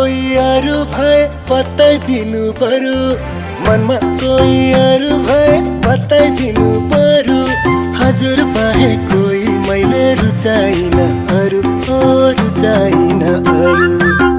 कोही अरू भए बताइदिनु पर्यो मनमा कोही अरू भए बताइदिनु पर्यो हजुर बाहे कोही मैले रुचाइन अरू रुचाइन अरू